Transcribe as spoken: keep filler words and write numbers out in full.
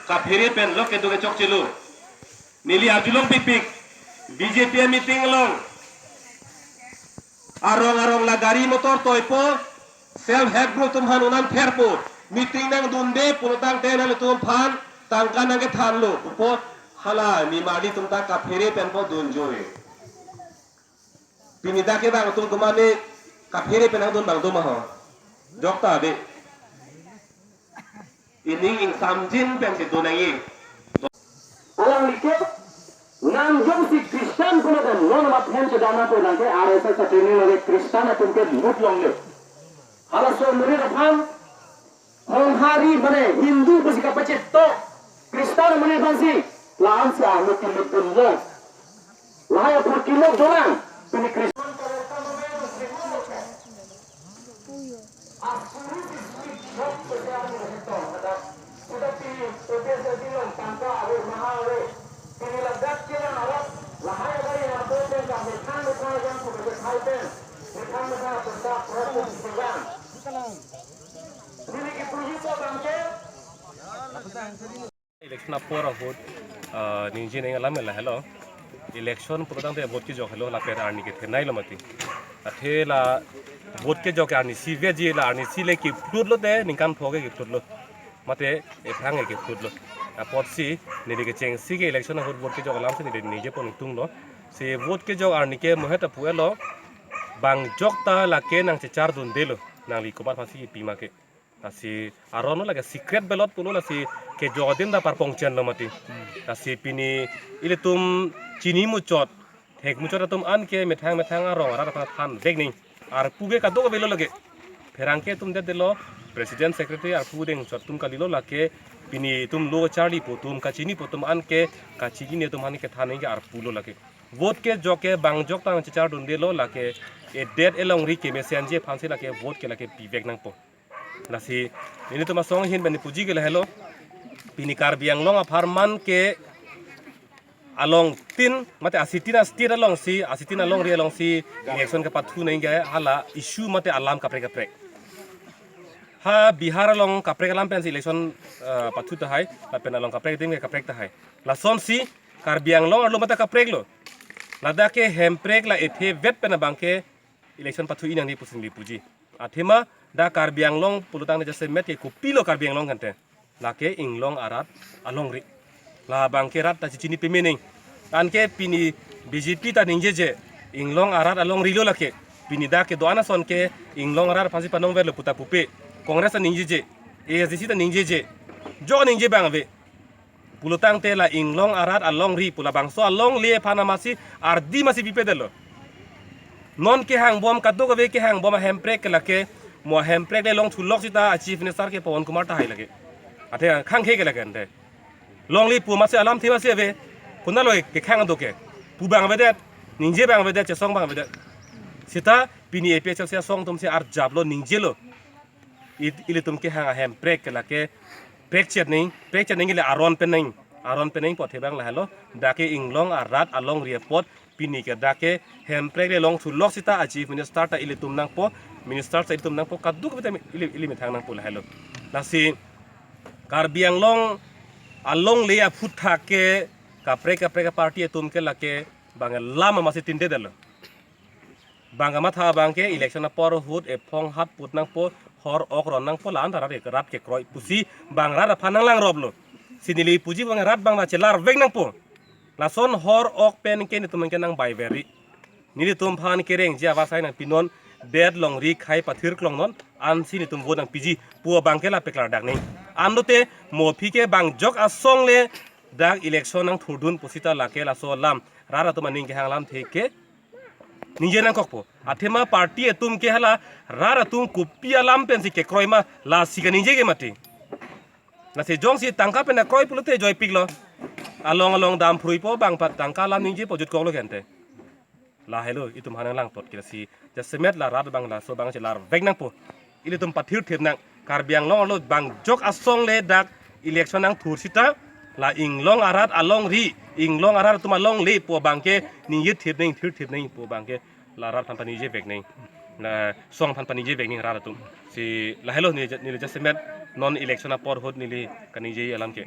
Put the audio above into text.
Kaphere pen lo kedo kechokchelo. Neli arjulongpikpik. B J P meeting along arong arong la gari motor toipo, self help group atum aphan un-an pherpo. Meeting nangdunde pulotangte nanglitum aphan tangka nangkethanlo pupo. Hala nimarli atum ta kaphere penpo dunjoi. Pini dak ke bang atum komatne kaphere pen nangdun abang do ma ho. Jokta ave. Ining ingsamjin pensi do nangji. Alangli ke nang jongsi Christian pulo kan non amat hem chedam nangpo, nang ke R S S a training lage, Christian atum ke lut longle. Halaso amonit aphan Honghari mane Hindu pusi kapachetto Christian amonit aphansi la-ansi amu kilut dunlo. Lahai apor kilut dolang. Pini Christian Election apor ahut, ah, ningje nang alam lahelo. Election pulotangte vote kejok helo, lapen arni kethenei lo mati. Athe la vote kejok ke arnisi veji, la arnisi le kephlutlo te, ningkan pho ke kephlutlo. Mate ephrang ke kephlutlo. Apotsi neli kechengsi ke election ahut vote kejok alamsi neli ningje pon tunglo. Si vote kejok arni ke mohet apu elo. Bang jokta lake nangchechar dundelo. Nangli komat aphansi pi ma ke. Lasi aron lo lake secret ballot pulo, lasi kejok adim ta parpong chenlo mati. Lasi pini ilitum chini muchot, thek muchot atum an ke methang methang arong arat aphan thanvek nang. Arpu ke kadokave lo lake. Pherangke atum det detlo, president secretary arpu dengchot atum kalilo, lake pini itum lo charlipo atum, kachinipo atum an ke kachini atum aphan kethan nang ke arpu lo lake. Vote kejok ke bang jokta nangchechar dundelo, lake edet elongri kemesenji aphansi lake vote ke lake pivek nangpo. Lasi nelitum asong ahin pen puji ke lahelo. Pini Karbi Anglong apharman ke along tin, mate asitin a-state alongsi, asitin alongri alongsi election kepathu nang ke hala issue mate alam kaprek kaprek. Ha Bihar along kaprek alam pensi election, eh, pathu tahai, lapen along kaprek adim ke kaprek tahai. Lasonsi Karbi Anglong arlo mate kapreklo. Ladak ke hemprek la ethe vet pen abang ke election pathu inang di pusi neli puji. Athema dak Karbi Anglong pulotangte jasemet ke kopilo Karbi Anglong kante. Lake inglong arat alongri. Labang ke rat ta chechini peme nang. Anke pini B J P ta ningjeje, inglong arat alongri lo lake. Pini dak kedo-an ason ke inglong arat aphansi panong verlo puta pupe. Congress ta ningjeje, A S D C ta ningjeje. Jo ningje abang ave. Pulotangte la inglong arat alongri pu labangso alongle aphan amatsi ardi amatsi pipedetlo. Non kehangbom, kadokave kehangbom ahemprek ke lake, mo ahemprek le longthulok sita a Chief Minister ke Pawan Kumar tahai lake. Athe khangkhe ke lake ante. Longle pu amatsi alamthe amatsi ave. Konatlo kekhang do ke. Pu abang avedet, ningje abang avedet, chesong abang avedet. Sita pini A P H L C asong atumsi arjaplo, ningjelo. It, ilitum kehang ahemprek ke lake prekchet nang, prekchet nang ke le aron pen nang, aron pen nangpo, athe abang lahelo, dak ke inglong arat alongri apot, pini ke dak ke hemprek le longthulok sita a Chief Minister ta ilitum nangpo, Minister ta ilitum nangpo, kadokave ta ili, ili methang nangpo lahelo. Lasi Karbi Anglong alongle aphuthak ke kaprek kaprek party atum ke lake bang lam amatsi tindedetlo. Bang kamatha abang ke election apor ahut ephong hat put nangpo, hor ok ron nangpo, la-an ta rat ke, rat kekroi pusi bang rat aphan nanglangroplo. Si neli puji bang rat abang ta chelarvek nangpo. Lason hor ok pen ke nelitum ke nang bai veri. Nelitum aphan kerengji avarsai nangpinon, det longri khai pathir klongnon, ansi nelitum vote nangpiji pu abang ke lapu klardak nang. Anlote mo aphi ke bang jok asong le dak election nangthurdun pusita lake laso alam rat atum aning kehang alamthe ke ningje nangkokpo. Athema party atum ke hala rat atum kopi alam pensi kekroi ma, lasi kaningje ke mati. Lasi jongsi tangka pen akroi pulote joipiklo. Along along dam phruipo, bang pat tangka alam ningjepo, jutkoklo ke ante. Lahelo itum aphan nanglangtot ke, lasi jasemet la rat abang laso abang chelarvek nangpo. Ilitum pathirthip nang, Karbi Anglong arlo bang jok asong le dak election nangthur sita, la inglong arat alongri, inglong arat atum alongle pu abang ke ningjethip nang, thirthip nang pu abang ke la rat aphan paningjevek nang. la song aphan paningje vek ning rat atum. Si lahelo neli, neli jasemet non election apor ahut neli kaningje alam ke.